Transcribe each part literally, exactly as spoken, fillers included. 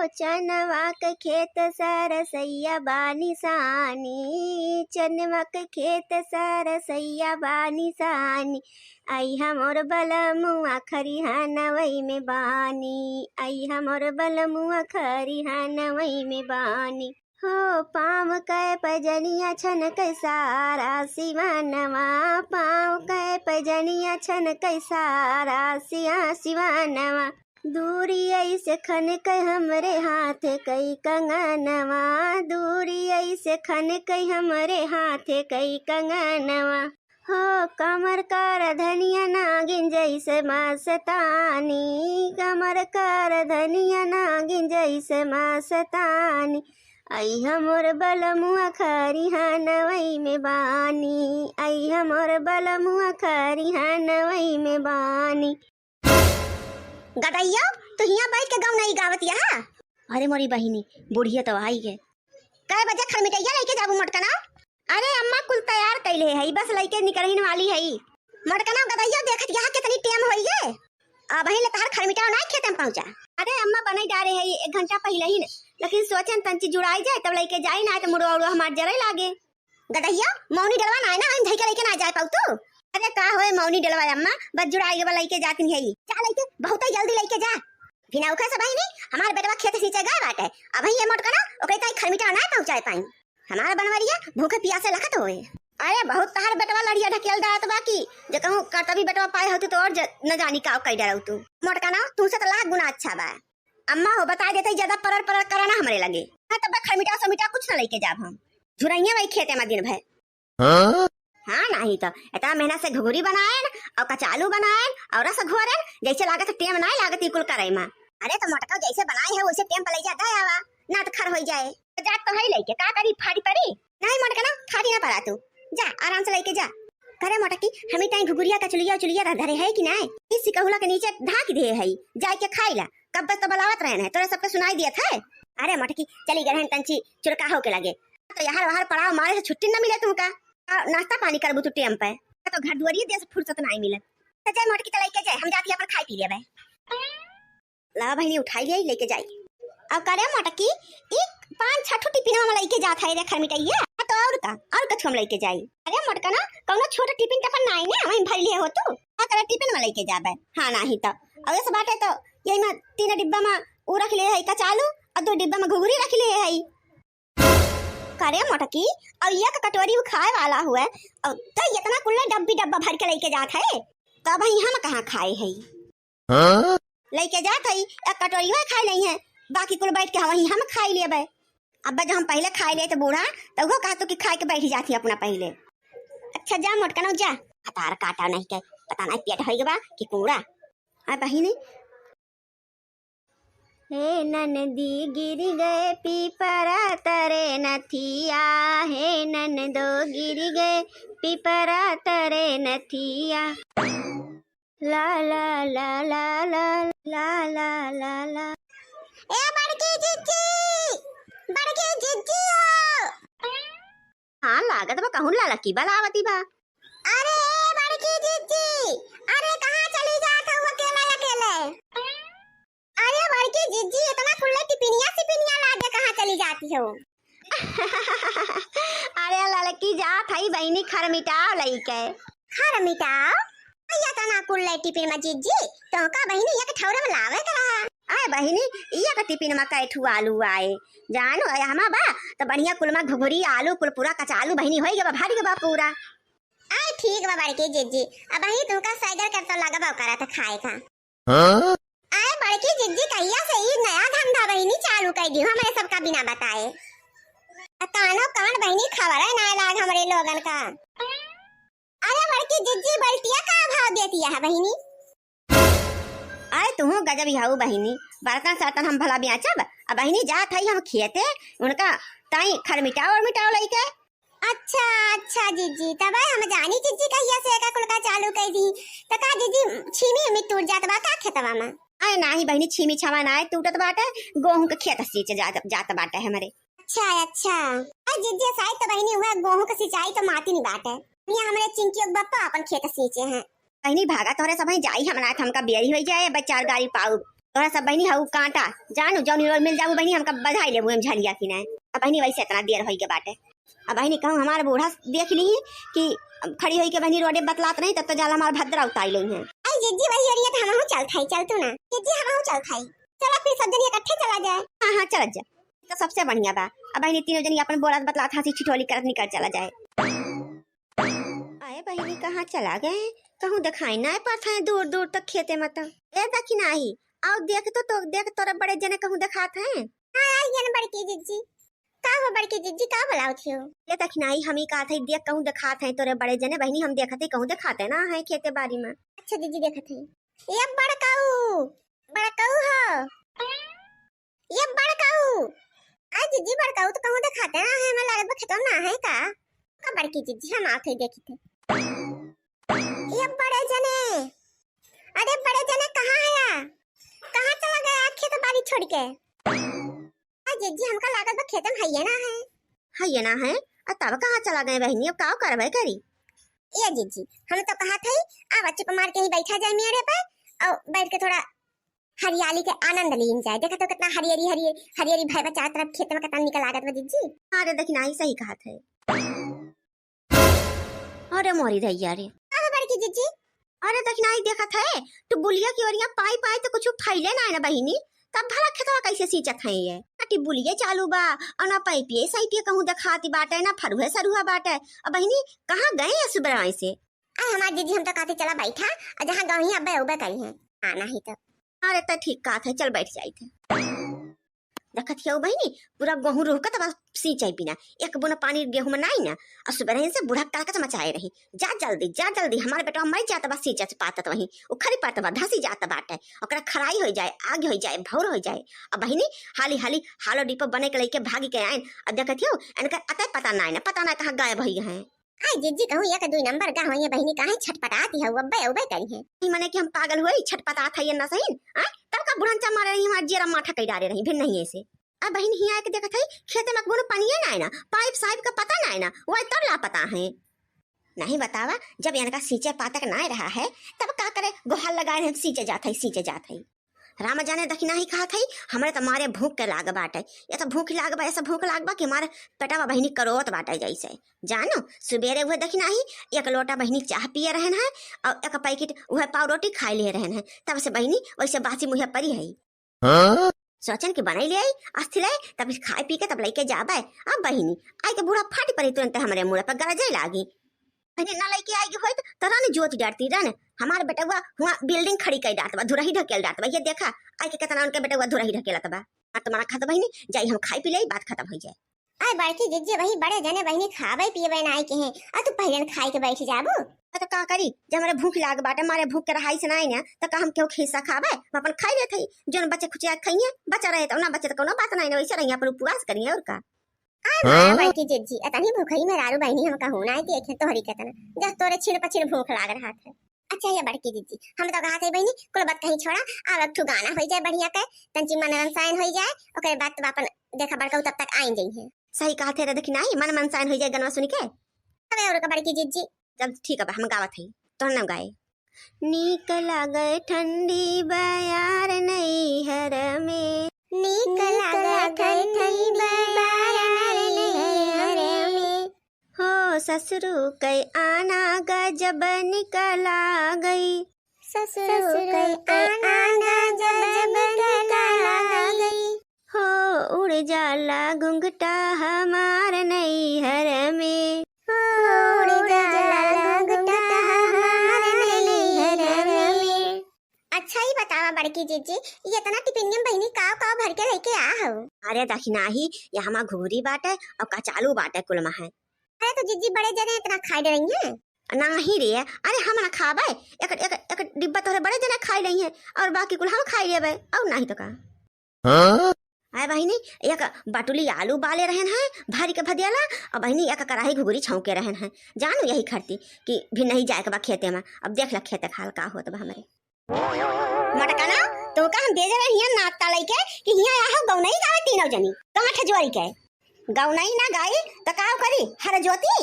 चनवा के खेत सरसैया बा निसानी, चनवा के खेत सरसैया बा निसानी। अइहा मोर बलमुआ खरिहानवई में बानी, अइहा मोर बलमुआ खरिहानवई में बानी। हो पाँव के पजनिया छनकै सारा सिवानवा, पाँव के पजनिया छनकै सारा सिया सिवानवा। दूरी अइसे खनकै हमरे हाथ कई कंगनवा, दूरी अइसे खनकै हमरे हाथ कई कंगनवा। हो कमर कर धनिया नागिन जइसे मस्तानी, कमर कर धनिया नागिन जइसे मस्तानी। अइहा मोर बलमुआ खरिहानवई में बानी, अइहा मोर बलमुआ खरिहानवई में बानी। गदइयो, तू हियाँ बैठ के गौनई गावत यहा? अरे मोरी बहिनी, बुढ़िया तो आई है। कै बजे खरमिटैया लइके जाबू मोटकना? अरे अम्मा, कुल तैयार कइले हई, बस लइके निकरहिन वाली हई। मोटकना गदइयो देखत यहा कितनी टेम होई है। अबहिन ले तहार खरमिटाव नाई खेते में पहुँचा। अरे अम्मा, बनई डारे हई एक घंटा पहिले ही न, लेकिन सोचेन तंची जुड़ाई जाए तब लइके जाई, नाई त मुड़वा उड़वा हमार जरे लागे। गदहिया, मौनी डलवा ना है ना, हम धई के लइके ना जाए पाऊ तू। अरे का होए मौनी डलवा अम्मा, बस जुड़ाई के बा लइके जाती है। जा लइके, बहुत ही जल्दी लइके जा। बिना उखा से बहिनी, हमार बेटवा खेत सींचे गए बाटे। अबही ये मोटकना, ओकरे ताई खरमिटा ना पहुँचाए पाई। हमार बनवरिया भूखे पियासे लखत होए। अरे बहुत तहार बेटवा लड़िया ढकेल डालत बा की, जे कहूँ करतबी बेटवा पाए होती तो और ज-, न जानी का कई डरऊ तू। मोटकना, तू से तो लाख गुना अच्छा बा। अम्मा हो, बताइ देते, ज्यादा परर परर करा ना हमरे लगे। हाँ, तब खरमिटा समिटा कुछ ना लइके जाब हम। झुरइया वही खेते में दिन भर। हाँ? हाँ, नाही तो इतना मेहनत से घुघुरी बनाएन और कचालू बनाएन और रस घोरेन, जैसे लागत टेम नाही लागत ई कुल करे में। अरे तो मोटका जैसे बनाए है वैसे टेम पर लइ जा, दे आवा, ना तो खर होई जाए। तो जात तो है लइके, का करी, फाड़ी परी? नाही मोटका ना, फाड़ी ना परा तू, जा आराम से लइके जा। करे मोटकी, हमी ताई घुघुरिया कचुलिया उचुलिया रह धरे है कि नाही? इस सिकहुला के नीचे ढाक दे है, जाए के खाई ला। कब बस तो बलावत रहन है, तोरा सबके सुनाई दियत है। अरे मोटकी, चली गए हैं तंची चुरका हो के लगे। तो यहर वहर पड़ाव मारे से छुट्टी न मिले तुमका। और नाश्ता पानी करबू तू टेम पे। तो घर दुआरिये दे से फुर्सत नाही मिलत। तो जाए मोटकी, तो लइके जाए, हम जाती अपन खाई पी लेबे। ला बहिनी, उठाई ले, लइके जाई। अब करे मोटकी, ई पाँच छह ठो टिफिन में लइके जात है रे खरमिटैया। तो और का, और कछु हम लइके जाई। अरे मोटका ना, कौनो छोटा टिफिन टफन नाही ना, वहीं भर लिए हो तू। का करे टिफिन में लइके जाबे? हाँ, नाही तो। और इस बाटे तो यही में तीन डिब्बा में ऊ रख ले है कचालू और दो डिब्बा में घुघुरी रख ले है। करे मोटकी, और एक कटोरी उ खाए वाला हुए, और तो इतना कुल्ले डब्बी डब्बा भर के लइके जात है, तब ही हम कहाँ खाए है? हाँ? लइके जात है, एक कटोरी वह खाए लई है, बाकी कुल बैठ के वहीं हम खाए लेबे। अब जब हम पहले खाए ले तो बूढ़ा, तो वो कहा तो कि खाए के बैठ जाती अपना पहले। अच्छा जा मोटकनौ जा, हतार काटा नहीं के, पता नहीं पेट होई गवा कि कूड़ा। आ बहिनी, हे ननदी गिर गए पीपरा तरे नथिया, हे ननदो गिर गए पीपरा तरे नथिया। ला ला ला ला ला ला ला ला ला। ए बड़की जिज्जी, बड़की जिज्जी हो। हाँ, लागत बा कहूँ ललकी बलावती बा। अरे ए बड़की जिज्जी, अरे कहाँ चली जात हो अकेले अकेले? अरे बड़की जिज्जी, इतना कुल्ले टिपिनिया सिपिनिया लादे कहाँ चली जाती हो? अरे ललकी जात हई बहिनी खरमिटाव लइके। खरमिटाव? या तना कुल्ले टिपिन में जिज्जी, तोहका बहिनी एक ठौरे में लावे के रहा। अरे बहिनी, इया का टिपिन में कै ठू आलू आए? जानो, ए हमा बा, तो बढ़िया कुल में घुघुरी आलू कुल पूरा कचालू बहिनी होई गवा, भरी गवा पूरा। आए ठीक बा बड़की जिज्जी, अबही तुमका सैगर के तो लगबो करत खाए का। हाँ? आए बड़की जिज्जी, कहिया से ई नया धंधा बहिनी चालू कर दी हमरे सबका बिना बताए? आ कानो कान बहिनी खबरे ना लाग हमरे लोगन का। अरे बड़की जिज्जी, बल्टिया का भाव देती है बहिनी? आए तुहू गजब ही हऊ बहिनी, बर्तन सर्तन हम भला बेचब? अब बहिनी जात हई हम खेते, उनका ताई खरमिटाव और मिटाव लइके। अच्छा, अच्छा जिज्जी, तब हम जानी जिज्जी कहिया से एका कुल का चालू कर दी। त का जिज्जी छीमी उमी टूट जात बा का खेतवा में? अरे नाही बहिनी, छीमी छामा नाय टूटत बाटे, गोहूं के खेत सींचे जात, जात बाटे हमरे। अच्छा, अच्छा। अरे जिज्जी, शायद तो बहिनी हुआ गोहूं के सिंचाई तो माती नहीं बाटे। यहाँ हमरे चिंकी के बप्पा अपन खेत सींचे हैं। बहिनी भागा तोहरे सब जाई, हम ना हमका बेरी होई जाए, बस चार गारी पाऊ। तोहरा सब बहिनी हऊ कांटा, जानू, जौनी रोड मिल जाबू बहिनी, हमका बधाई लेबू एम झरिया की नाय। अब बहिनी वैसे इतना देर होई के बाटे, अब बहिनी कहूँ हमार बूढ़ा देख ली कि खड़ी होई के बहिनी रोडे बतलात नहीं, तब तो जाला हमार भद्रा उतारी लई है। आई जिज्जी, वही ओरिया तो हमहू चलत हई, चल तू ना। जिज्जी, हमहू चलत हई। चला फिर सब जनी इकट्ठे चला जाए। हाँ, हाँ, चलत जा। तो सबसे बढ़िया बा। अब बहिनी तीनों जनी अपन बोलत बतलात हंसी ठिठोली करत निकल चला जाए। आए बहिनी, कहाँ चला गए? कहूँ देखाई ना पड़त है दूर दूर तक खेते में तो। ए दखिनाही, आओ देख तो, तो देख तोरे बड़े जने कहूँ देखात हैं। हाँ, आई गन बड़की जिज्जी। का हो बड़की जिज्जी, का बोलावत हो? ए दखिनाही, हम ही कहत है देख कहूँ देखात हैं तोरे बड़े जने। बहिनी, हम देखत है कहूँ देखात है ना है खेते बारी में। अच्छा जिज्जी, देखत है। ए बड़काऊ, बड़काऊ हो। ए बड़काऊ, आई जिज्जी, बड़काऊ तो कहूँ देखाते ना है, हमें लागत बा खेतवा में ना है का? का बड़की जिज्जी, हम आवत है देखी थे। ए बड़े जने, अरे बड़े जने, कहाँ है या? कहाँ चला गया खेत बारी छोड़ के? आ जिज्जी, हमका लागत बा खेते में हइये ना है। हइये ना है? आ तब कहाँ चला गए बहिनी, अब का करबे करी? ए जिज्जी, हम तो कहत हई, आवा चुप मार के ही बैठा जाए मेड़े पे और बैठ के थोड़ा हरियाली के आनंद लीन जाए। देखा तो कितना हरियरी, हरियरी, हरियरी भय बा चारों तरफ, खेत में कितना निकल लागत बा जिज्जी। अरे दखिनाही, सही कहत है। अरे मोरी दैया रे। का बा बड़की जिज्जी? अरे दखिनाही, देखत है तो बुलिया की ओरिया पाई पाई तो कुछ फैले ना है ना बहिनी, तब भला खेतवा कैसे सींचत है ये? ना टिबुलिये चालू बा और ना पाइपिये साइपिये कहूँ देखाती बाटे, ना फरुहे सरुहा बाटे। अब बहिनी, कहाँ गए ये सुबह से? अरे हमार जिज्जी, हम तो कहते चला बैठा, और जहाँ गवही अब्बे उबे करी हैं। हाँ, नहीं तो। अरे त ठीक कहत है, चल बैठ जाइत है। देखत हियौ बहिनी, पूरा गहूँ रुहकत बा सींचे बिना, एक बून पानी गेहूँ में नाई ना। और सुबह से बूढ़ा कलकत मचाए रही, जा जल्दी, जा जल्दी, हमार बेटवा मर जात बा सींचे से पातत वहीं, उखड़ी पड़त बा, धसी जात बाटे, ओकरा खराई हो जाए, आग हो जाए, भौर हो जाए। अब बहिनी हाली हाली हालो डिपो बने के लइके भागी के आइन। अब देखत हियौ, इनकर अतः पता नाई ना, पता ना कहाँ गायब होई हैं। आई जिज्जी कहूँ एक दुई नंबर का होइए बहिनी, काहे छटपटाती है, अब्बे उबे करी है। ई मने कि हम पागल हुई, छटपटात है ये ना सही। आय, तब का बुढ़नचा मारे रही, हमार जेरा माठा कई डारे रही, फिर नहीं ऐसे। अब बहिन हिया आके देखत है, खेते में कोनो पानिये ना है ना, पाइप साइप का पता ना है ना, वह तब लापता है। नहीं बतावा, जब इनका सींचे पातक ना रहा है, तब का करे, गोहार लगाए रहे, सींचे जात है, सींचे जात है। राम जाने दखिनाही कहत हई, हमरे त मारे भूख के लाग बाटे। ये त भूख लाग बा, ऐसा भूख लाग बा कि हमारे पेटवा बहिनी करोत बाटे जैसे। जानो, सुबेरे उहे दखिनाही एक लोटा बहिनी चाह पिए रहन है और एक पैकेट उहे पाव रोटी खाए ले रहन है। तब से बहिनी वैसे बासी मुँहे परी है। हाँ? सोचन कि बनाई ले आई, अस्थि ले, तब खाए पी के तब लेके जाबे। अब बहिनी, आई के बूढ़ा फाटी परी तुरंत हमरे मुँह पर गरजे लागी। अरे ना लइके आइगी होइत, त रानी जोत डारती रहन। हमार बेटवा हुआ बिल्डिंग खड़ी कइ डारत बा, धुरही ढकेल डारत बा। ये देखा, आइके केतना उनके बेटवा धुरही ढकेलत बा। आ तुम्हारा खात बहिनी, जाई हम खाई पी लेई, बात खतम होइ जाए। आय बड़की जिज्जी, वही बड़े जने बहिनी खाबे पीबे ना आइके हैं, आ तू पहिले खाई के बैठ जाबू। आ तो का करी, जब हमरे भूख लाग बाटे, मारे भूख के रहाई से ना आई ना, त का हम केहू खिस्सा खाबे? हम अपन खाई लेत हई, जोन बचे खुचिया खइए, बचा रहे त ना बचे त कोनो बात ना, वैसे रही अपन उपवास करिए और का। आय हाँ? बड़की जिज्जी, अतनी भूखई मेहरारू बहिनी हम कहूँ ना आती, एक तोहरी केतना, जस तोरे छिन पछिन भूख लाग रहा था। अच्छा ये बड़की जिज्जी, हम तो कहा थे बहिनी, कुल बात कहीं छोड़ा, अब एक ठो गाना होइ जाए बढ़िया के, तंची मन रंसायन होइ जाए, ओकरे बाद तब अपन देखा बड़काऊ तब तक आइन जइहे। सही कहा थे रे, देखी नाई, मन मनसायन होइ जाए गनवा सुन के। अबे और का बड़की जिज्जी। चल ठीक है, हम गावत हई, तोहर नाम गाए। नीक लागे ठंडी बयार नैहर में। नीक लागे ठंडी बयार नैहर में। हो ससुरु कै आना गजब निक लागै। ससुरु कै आना गजब निक लागै। हो उड़ जाला घुंघटा हमार नैहर में। हो उड़ जाला घुंघटा हमार नैहर में। अच्छा, ई बतावा बड़की जिज्जी, ई एतना टिफिनिया में बहिनी काव काव भर के लेके आ हऊ? अरे दखिनाही, यहाँ हमार घुघरी बाटे और कचालू बाटे, कुल मा है। अरे तो जिज्जी बड़े जने एतना खाई डरइहे? नाही रे, अरे हम ना खाबे, एक, एक, एक डिब्बा तोहरे बड़े जने खाई लइहे और बाकी कुल हम खाई लेबे और नाही तो का। हाँ? आय बहिनी, एक बटुली आलू बाले रहन है, भरी के भदियाला, और बहिनी एक कढ़ाई घुघरी छौंके रहन है। जानू यही खरती कि भी नहीं जाए के बा खेते में। अब देख ला खेते खाल का होत बा हमरे। मटकना, तू का हम भेजे रहे हियां नाश्ता लइके कि हियां आहो गौनई गावे तीनों जनी। कहाँ ठे जोरी के? गौनई ना गाई त का करी? हर जोती?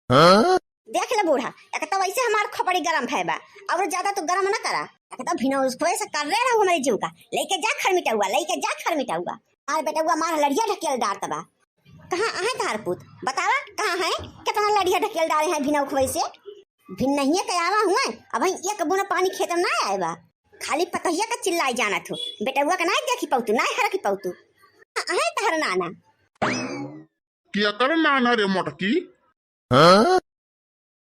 हाँ? देख ले बूढ़ा, एक तो वैसे हमार खोपड़ी गरम भय बा, और ज्यादा तू गरम ना करा। एक तो भिनउखवे से कर रहे रहू हमरे जीव का। लेके जा खरमिटउआ, लेके जा खरमिटउआ। मार बेटउआ मार, लड़िया ढकेल डार तबा। कहाँ आहे तहार पूत? बतावा, कहाँ है? कितना लड़िया ढकेल डारे हैं भिनउखवे से। भिन नहीं के आवा हुआ, अब एक बूंद पानी खेत में ना आए बा। खाली पतहिया का चिल्लाई जानत हो, बेटउआ का ना देखी पौतू, ना हरकी पौतू। कहाँ आहे तहार नाना? केकर नाना रे मोटकी?